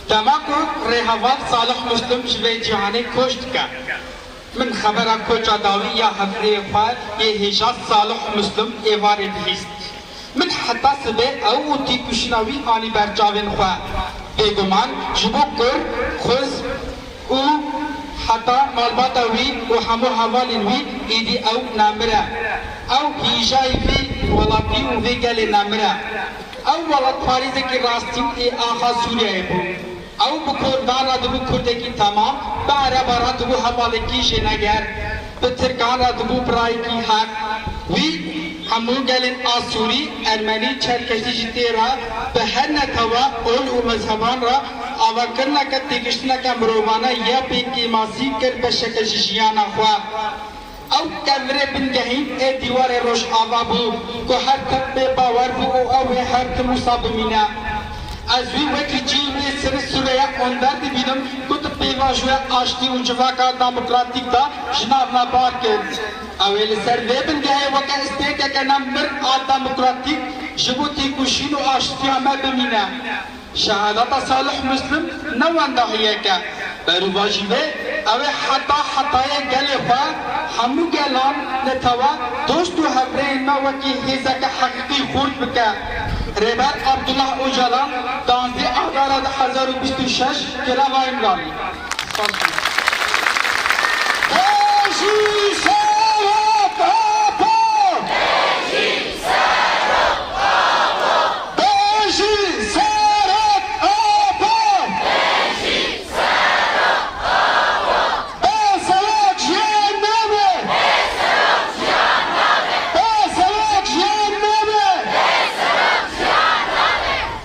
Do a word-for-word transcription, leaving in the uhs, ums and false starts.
Dema ku rêheval Salih Muslim ji vê cîhanê koç dike, min xebera koça dawî ya hevrêyê xwe yê hêja Salih Muslim êvarê bihîst. Min heta sibê ew û têkoşîna wî anî ber çavên xwe. Bêguman ji bo Kurd, Xwez û heta malbata wî û hemû hevalên wî êdî ew nemir e. Ew hêjayî vê welatî û vê gelê nemir e. Ew welatparêzekî rastîn ê axa Sûriyeyê bû. Ew bi Kurdan re dibû Kurdekî temam, bi Ereba re dibû hevalekî jêneger, bi Tirkan re dibû birayekî heq. Wî hemû gelên Asûrî, Ermenî, Çerkesî jî tê re bi her netewe, ol û mezheban re avakirineke têgiştineke mirovane ya pêkêmasî kir beşeke ji jiyana xwe. Ew kevirê bingehîn ê dîwarê Rojava bû ku her tim bê bawer bû û ew ê her tim wisa bimîne. Ez wî wekî cihê wê sirê sûreye onder dibînim ku di pêvajoya aştî û civaka demokratîk de ji nav me bar kir. Ew ê li ser vê bingehê weke stêrkeke nemir a demokratîk ji bo têkoşîn û aştiya me bimîne. Şehadeta Salih Muslim ne wendahiyek e. Berûvajî vê, ew ê heta hetayê gelê xwe, hemû gelan, netewe, dost û hevrêyên me wekî hêzeke heqîqî xurt bike. Rêber Abdullah Ocalan, duwazdeh Adara du hezar û bîst û şeş, Girava Îmralî. Spas.